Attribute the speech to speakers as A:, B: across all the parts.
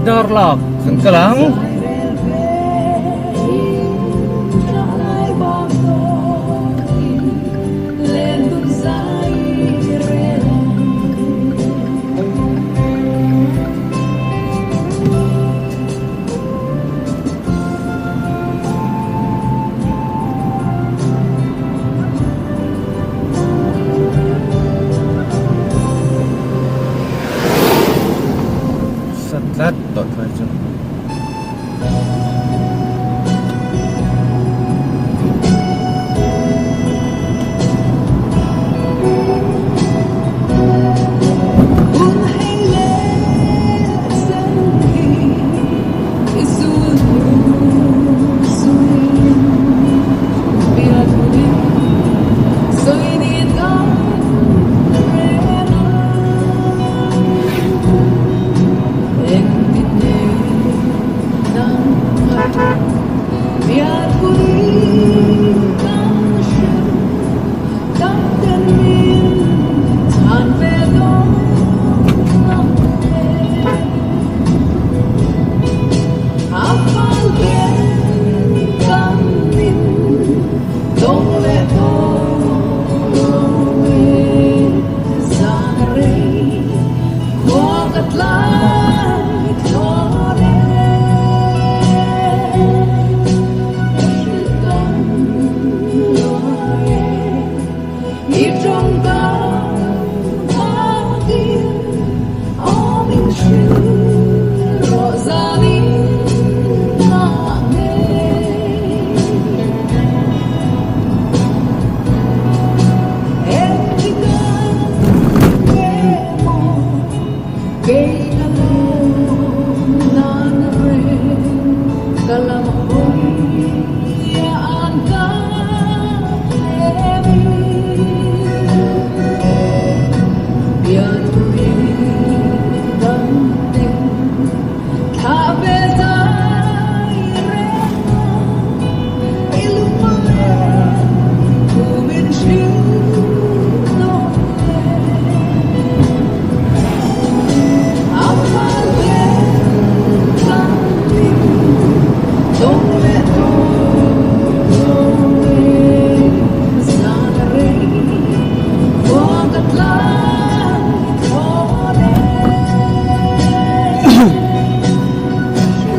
A: Darlak kan kal ang. Sat tlat tawh thlai chu.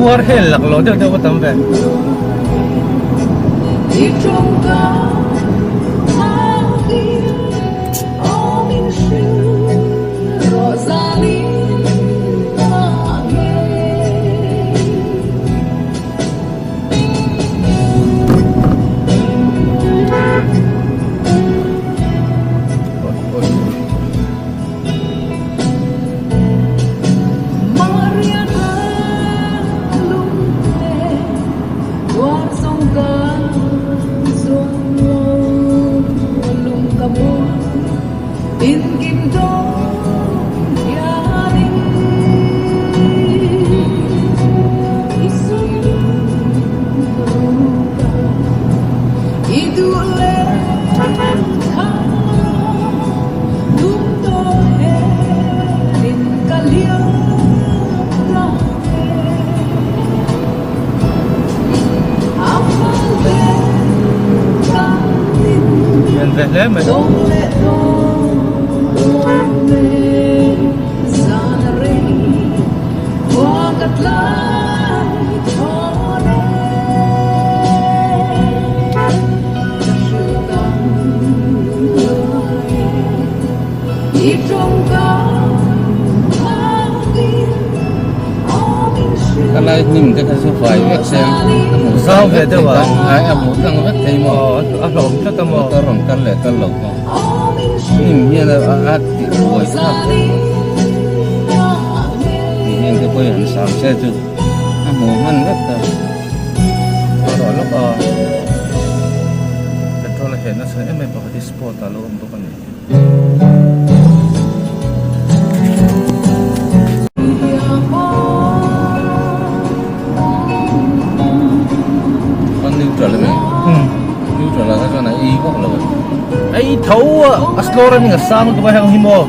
A: Khuar hel lak lo deuh deuh a tam ve. Lian ve hle mai.
B: Ka lai hnim te kha chu fai vek se a hmuh
A: Zau ve deuh a.
B: Ai a hmuh tlang vek thei maw.
A: Aw a hlawm tlat a maw.
B: Motor rawn kal leh kal lo pawh. Hnim hian a a tih buai thlak vek maw. Ti hian te pawh hi han sam se chu a hmuh hman vek ta.
A: A rawh lawk a. Petrol a heh nasa em em pakhat hi spot ah a lo awm bawk a ni.
B: Con neutral em neutral ah kha chuan a ei vak lo em
A: ei tho a a slow running a sang lutuk a heng hi maw.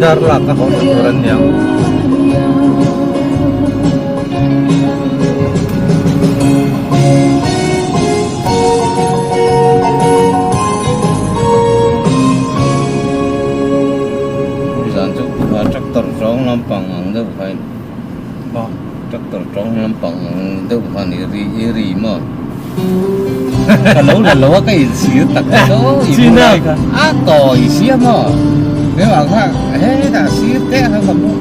A: Dar lak a hawh na tur an niang.
B: Zan chu tractor tawng lampang ang deuh kha in tractor tawng lampang ang deuh kha ni ri i ri maw ka lo la lo a ka inchhir tak chu i bu lai kha a tawi sia maw hengah kha hetah sir te kha ka hmu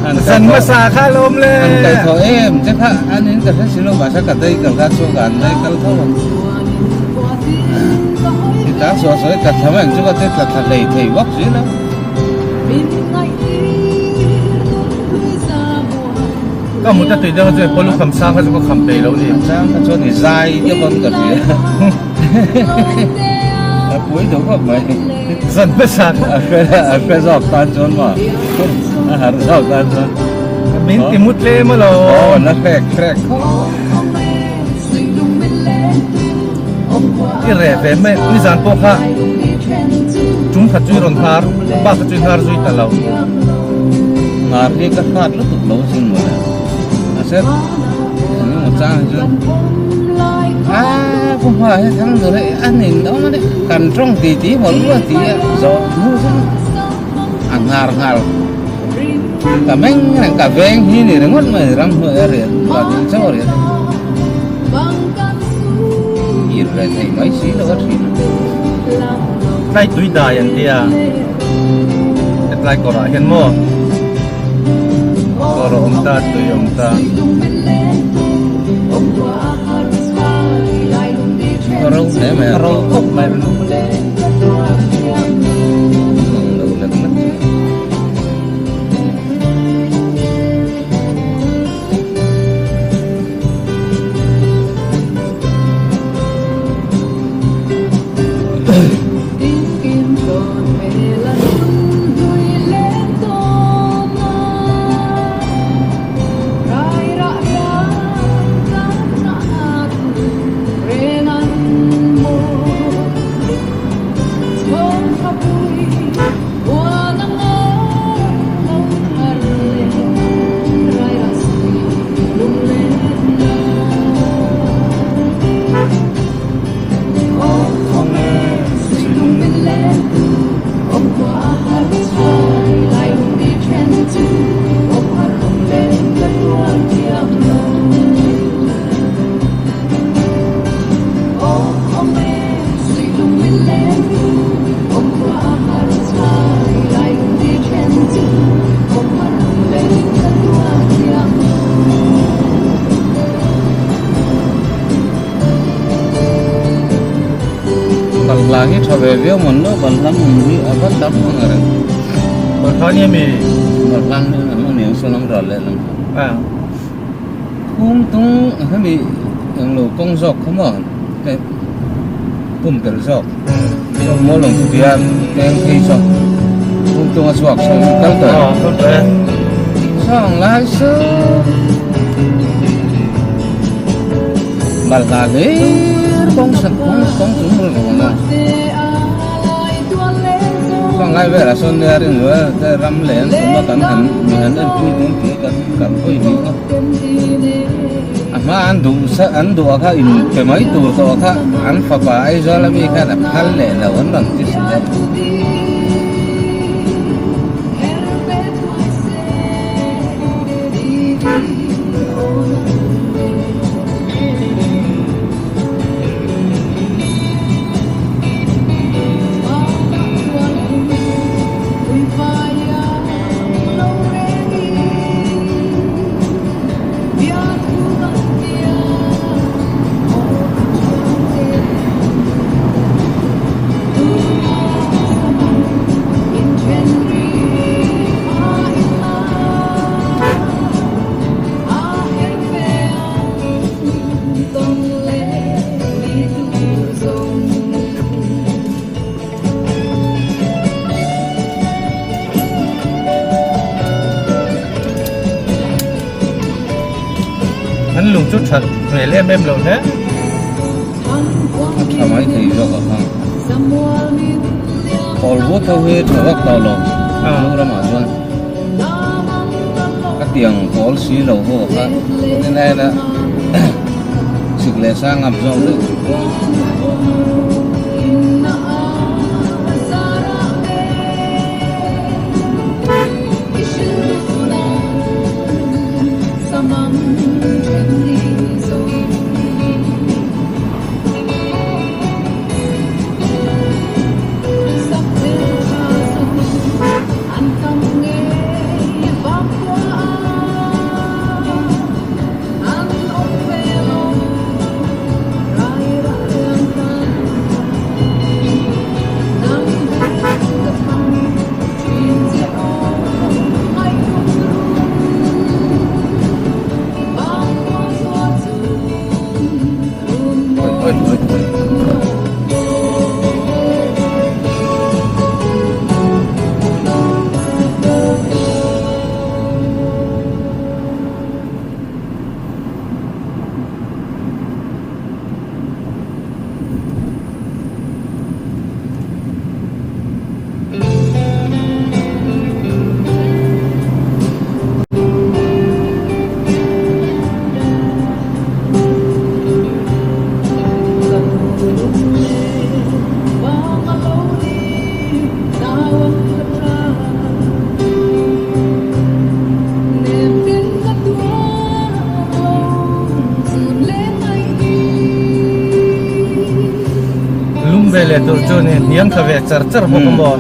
A: Zan hmasa kha alawm le.
B: An kai tho em che kha an in ka hre si lo mahse ka dei kal kha chu ka an dei kal tho ang. Ti ta saw sawi tla thla mai ang chu ka ti tla thla hlei thei vak si lo.
A: Ka mut a tui deuh a chu pawl lukham sang kha chu ka kham peih lo ni.
B: Sang kha chuan i zai te pawn ka hria. A pui duh khawp mai.
A: Zan hmasa kha.
B: A hre a hre zawk tan chuan maw a harh zawk tan chuan.
A: Min ti mut tlem alawm.
B: Aw na hrek hrek khawp.
A: I reh ve mai nizan pawh kha tum khat chu i rawn hnar bak kha chu i hnar zui ta lo.
B: Hnar hi ka hrat lutuk lo sin mawle. Mahse eng emaw chang hi chuan a pu hma hi thang dur hi a nin dawn a ni kan tawng ti ti hawlh rual ti a zawh hnu chu a hnar nghal. Ka meng reng ka veng hi ni ringawt mai ramhnuai a riat ka ding chauh a riat ir ve thei mai si lo a thin
A: tlai tui dai an tia hetlai kawr ah hian maw kawr a awm ta tui a awm ta
B: a ro hle mai
A: a ro khawp mai.
B: Balhla hi tha ve viau mawn lo balhla hmun hi a va tam ang reng.
A: Balhla ni ami?
B: Balhla ni ang aniang sawn ang ral leh lam kha. Kung tung hemi englo kawng zawk kha maw hei pumpelh zawk saw maw lawng chu bian peng phei saw kung tung a chhuak saw in kal tawh em saw ang lai saw balhla hlir kawng sak kawng kawng chung bul ang a saw ang lai velah sawn nia rin ram leh an tum a kan han mi han en pui dawn tih a kan kan hawi ni a. A hma an duh sa an duh a kha in pe mai tur tawh kha an fapa Aizawl ami khan a phal leh lo an rawn ti si a.
A: An lung chu that hmel em em lo hle.
B: A tha mai thei zawk a kha. Pawl vut ho hi tha vak tawh lo. Mizoramah chuan ka tiang pawl si lo ho kha tunlai la sik leh sang ngam zawk deuh.
A: Lum ve leh tur chu ni hniam thla ve char char bawk a maw.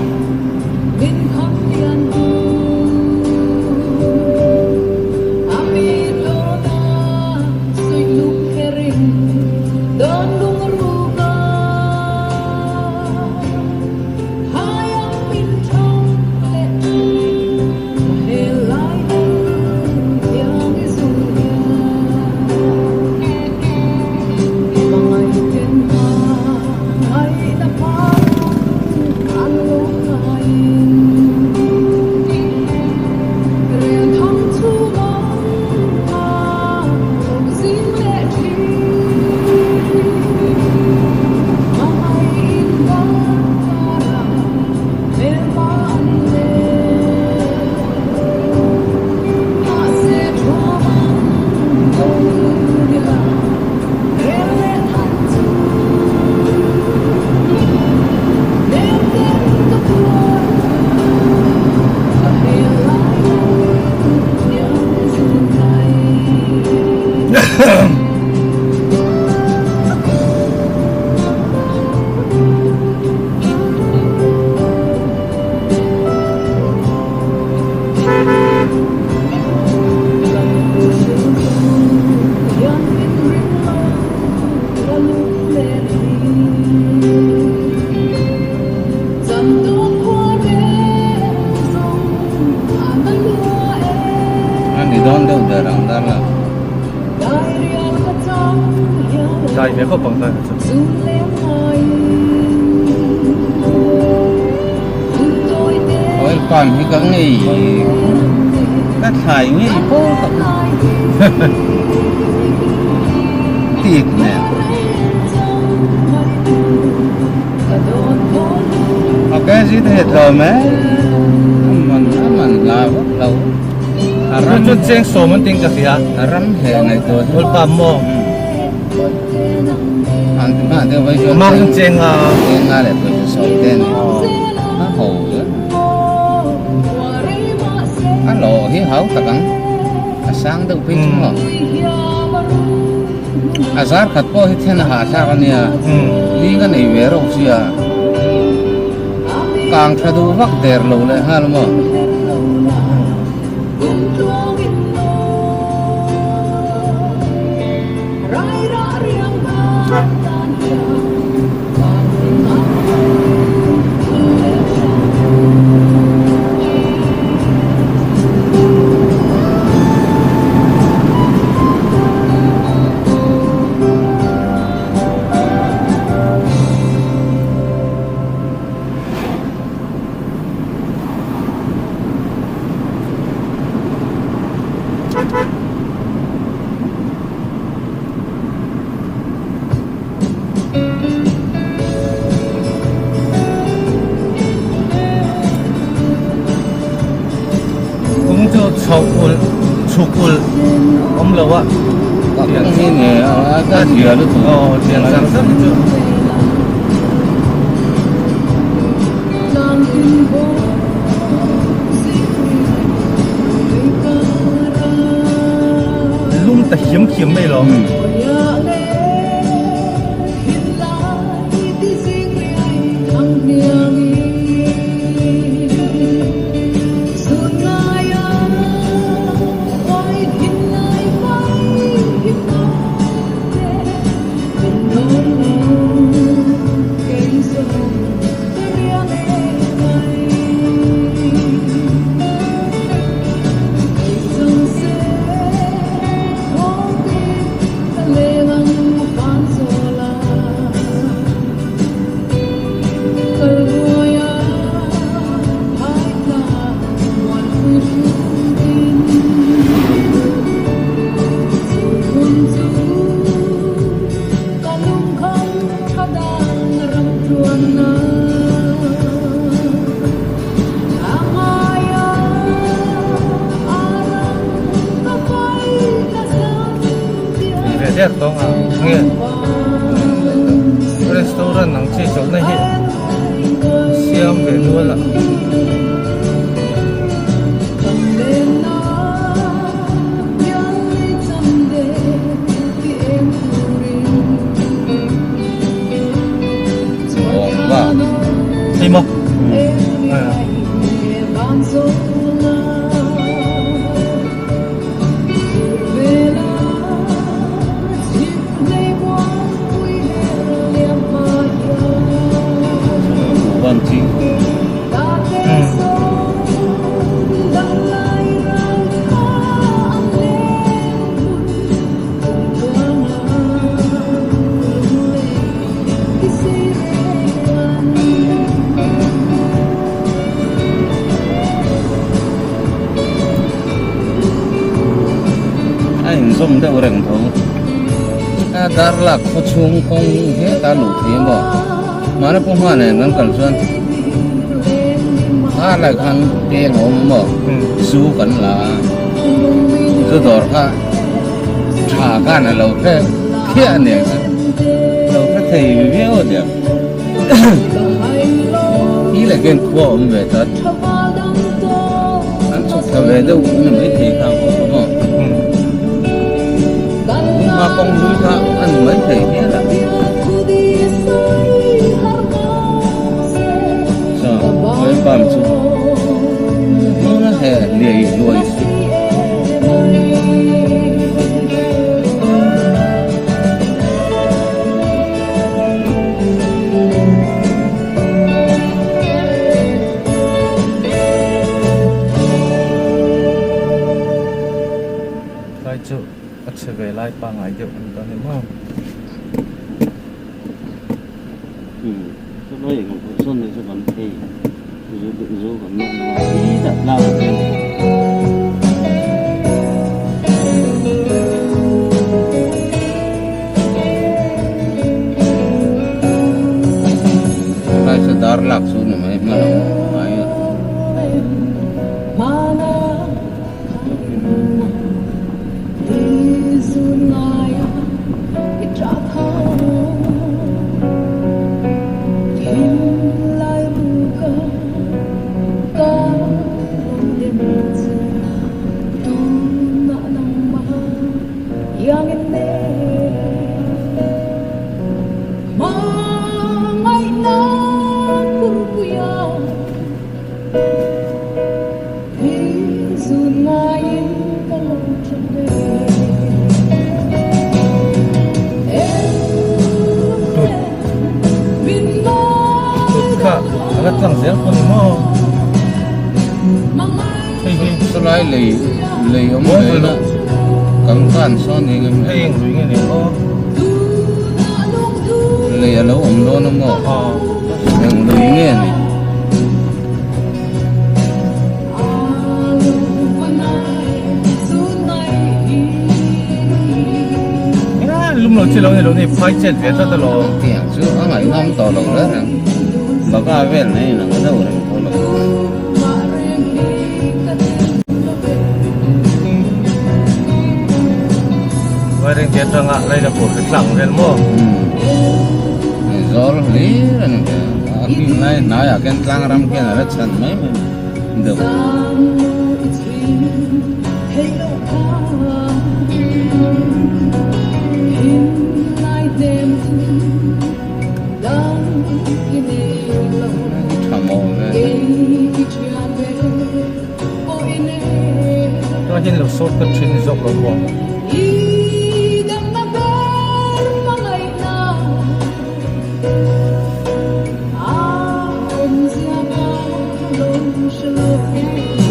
B: A ni dawn deuh ber ang dar la.
A: Dai ve khawp ang ta chu.
B: Oil palm hi ka ngei ka thlai ngei pawl ka tik nen. Ok zit het lo me man man la vak lo.
A: Chu chu cheng sawm an ting ka hria.
B: A ram he ngai tur.
A: Oil palm maw?
B: An ti hma deuh vai chuan.
A: Mang chu cheng a.
B: Cheng nga leh pawisa sawm te ni. A ho hle. A lo hi hau tak ang. A sang deuh phei chu maw. A zar khat pawh hi then a hahthlak a nia. Ling a nei ve reuh sia. Kang tha duh vak der lo leh nghal maw.
A: Chhuk ulh awm lo a.
B: Ka kawng hi nge a zia lutuk.
A: Aw tiang chang chang hi chu. Lum ta hiam hiam mai lo. Ve der tawng a nge restaurant ang chi chawlhna hi siam ve nual a. Hei maw?
B: A inzawm deuh reng tho a dar lak khaw chhung kawng heta luh thei a maw mahni pawh hma nen kan kal chuan a lai khan peng a awm a maw zu kan la a zu dawr kha tha khan a lo hre khiah a nia lo hre thei viau a nia. Hi leh khian khua awm ve ta an chhuk thla ve deuh a ni maithei kha ang awm maw hma kawng hlui kha a ni maithei hial a saw oil palm chu hmun a he liai luai si.
A: Tlai chu a chhe ve lai pangngai deuh an ta ni maw.
B: Lai chu dar lak chu ni mai hma lo ngai a.
A: Tut kha a la tlang zel pawh ni maw hei hi
B: Chulai lei lei awm ve la kan kan sawn eng em
A: hei eng lui nge ni aw
B: lei a lo awm dawn a maw eng lui nge ni.
A: Lum lo chi lo ni lo ni phai chet ve tlat alawm.
B: Tiang chu a ngaihnawm tawh lo reng reng. Baka vel nei nang deuh reng tawh lo.
A: Vairengte atanga Lailapur te tlang vel maw?
B: Umm zawl hlir a ni ve a hnim lai hnaiah khian tlang ram khian a la chhan mai mai deuh. Tha maw ve.
A: Tunah hian lo sawt ka thin ni zawk lo maw?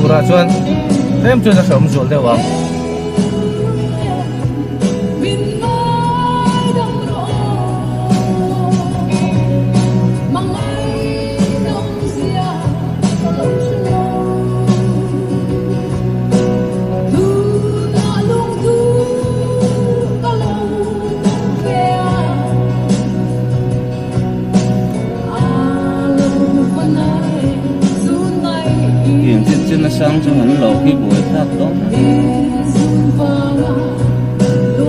A: Turah chuan tlem chuan a hrehawm zual deuh ang.
B: Tiang chin chin a sang chu an lo hi buai thlak dawn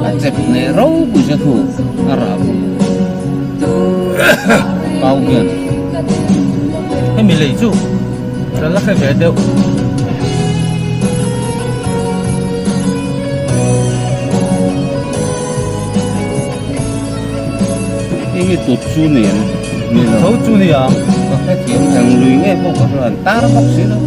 B: a chep nei ropui che thu a rah bawk. Pau hian.
A: Hemi lei chu ka la hre ve deuh.
B: Hei hi tut chu ni em? Ni lo.
A: Tho chu ni ang.
B: Ka hrethiam eng lui nge pawh ka hre an tar bawk si lo.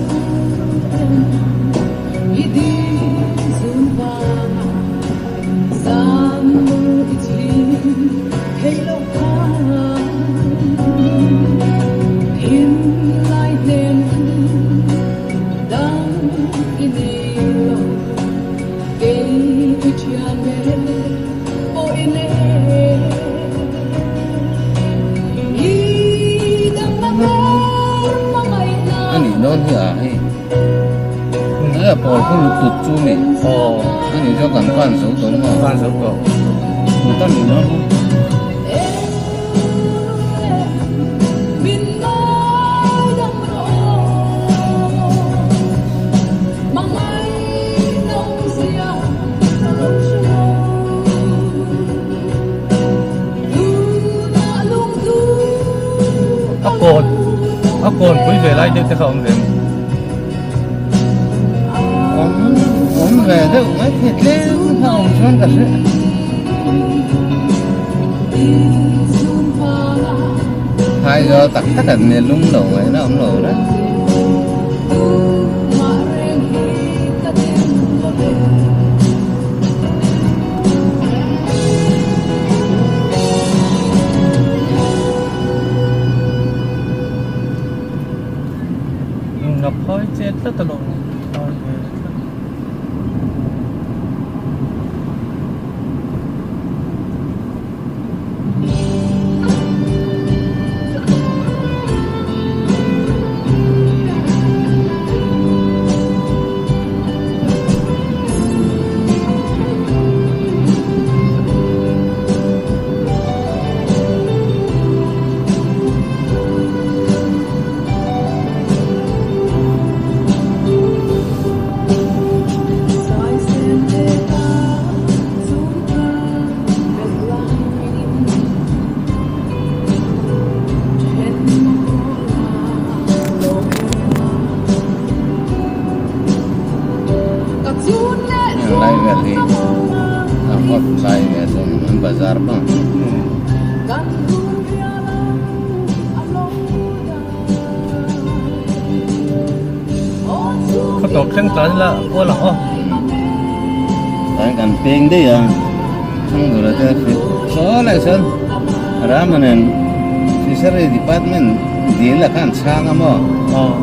B: A nih dawn hi a hei. A pawl khu lutuk chu ni.
A: Aw.
B: A nih chuan kan kan zo tawh maw?
A: Kan zo tawh.
B: Ka nih dawn hi.
A: A kawn a kawn pui ve lai deuh te kha awm ve em?
B: Awm awm ve deuh mai thei tlem kha awm chuan ka hre. Hai do tak tak an ni lung lo mai na awm lo reng.
A: Ngap phai chet tlat alawm phai ve tlat.
B: Heng lai vel hi a hot lai ve chu an bazar bang.
A: Khaw tawp thleng tlan ila kual ang aw.
B: Tlai kan peng daih a, Thangdura te saw leh chuan Rama nen Fishery Department dil a khan chhang a maw?
A: Aw.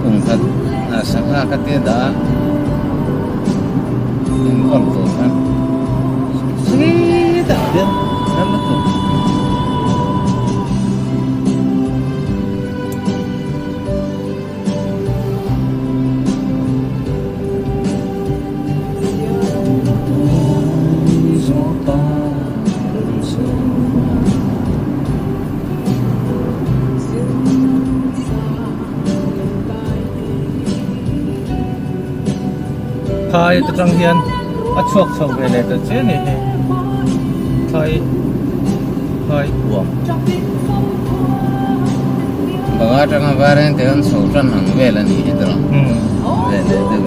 B: Kum khat sangha kha te dah a enkawl tur khan sweet ah hian ram lutuk.
A: Phai te tang hian. A chhuak chho ve leh ta che ni hi thlai thlai huam.
B: Banga atanga vairen te an chho tan ang vel a ni hi tawh ve leh deuh.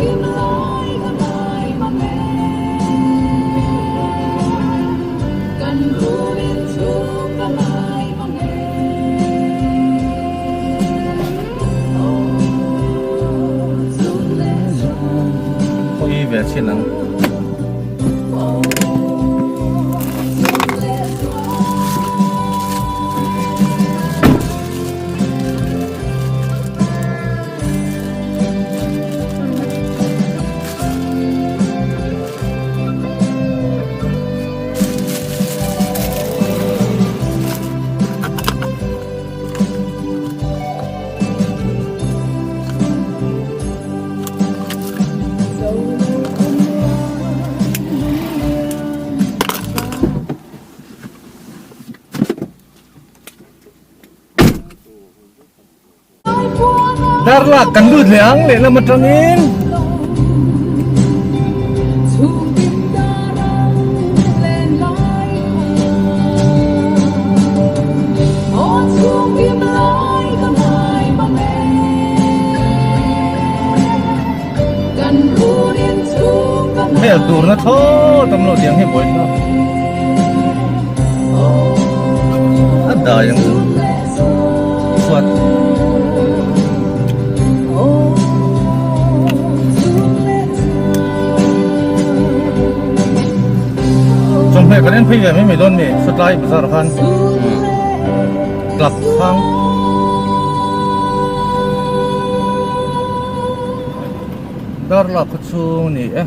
A: Khawi ve chin ang. Darlak kan lut leh ang lehlam atangin. Hel tur na tho tam lo tiang hi buai thlak a dai ang chu chhuat Chawhmeh kan en phei ve mai mai dawn mi sawtlai bazar khan club khang Darla khaw chhung a ni e.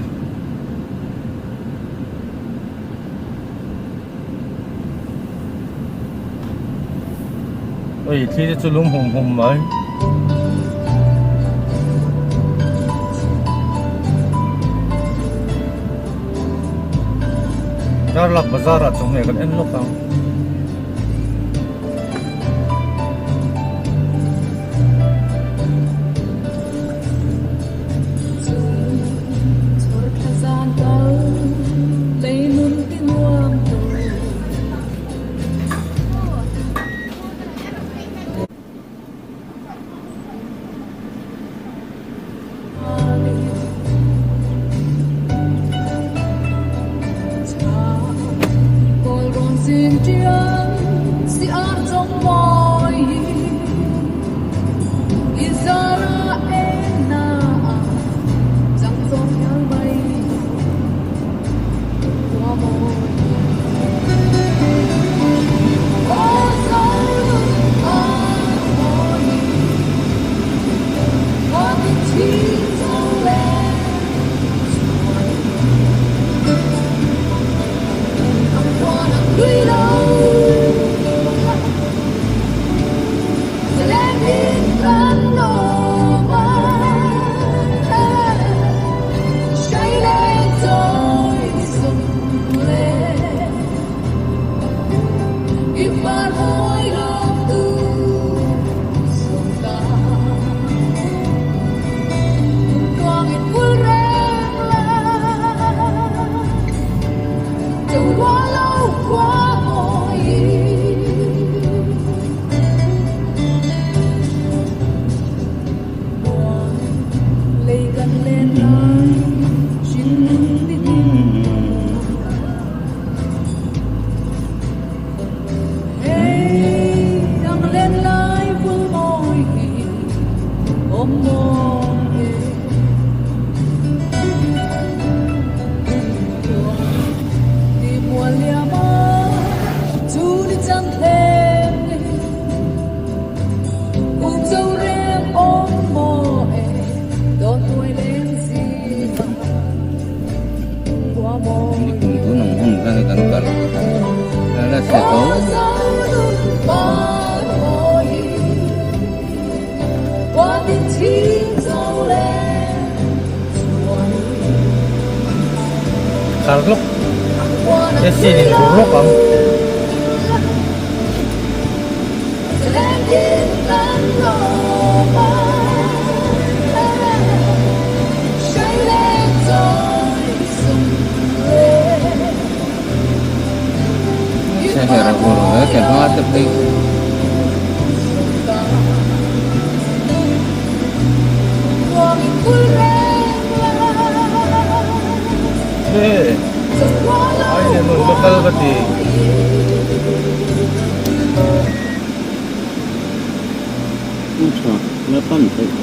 A: Oi thli te chu lum hum hum mai. Darlak bazar ah chawhmeh kan en lawk ang.
B: Nikum tun ang hun khan kan kal a la chhe tho.
A: Khar lawk AC in ur lawk ang.
B: Chhe her a hur ve ke hma te phei chu.
A: Chhe ai le nun ka kal ka ti.
B: Tha la pan theih.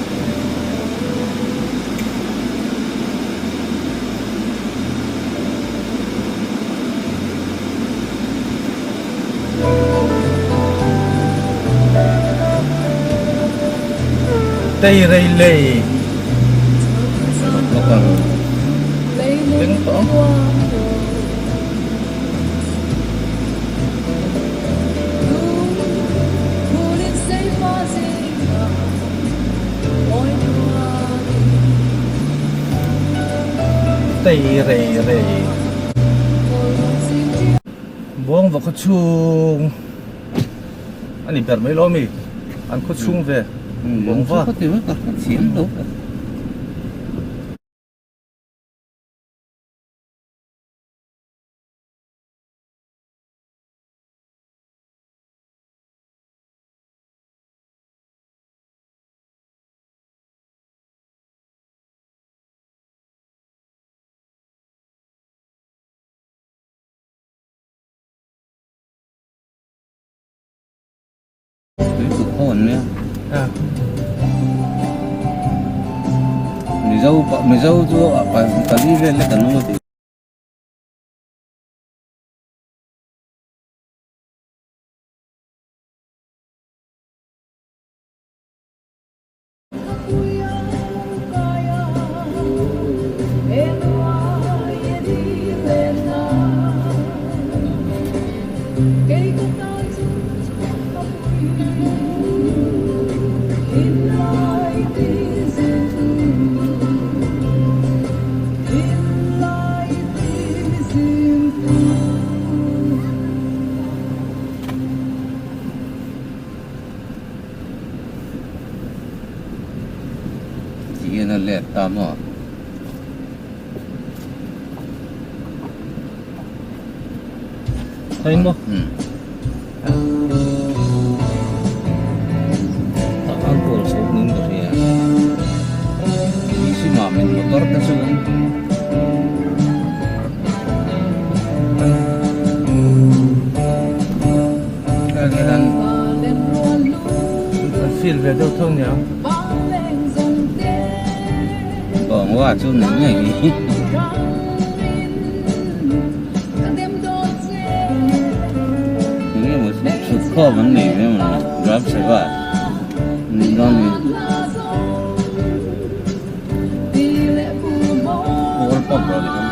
A: Tei rei lei Ding tawh ang. Tei rei rei Buang va khaw chhung a ni ber mai lo ami an khaw chhung ve buang va.
B: Tui kut ho an nia. Mizo Mizo chu pali vel lek an awm a ti. Ti hian a let ta maw?
A: Thei maw?
B: Umm. Tah khan kawl chho niin ka hria. Tih hrim ah min motor te chu
A: An feel ve deuh tho nia.
B: Bawng wa chu nei ngei hi. Enge maw thut khawm an nei ve maw Ram Seva ni dawn ni. Pawl pawp rawh ni.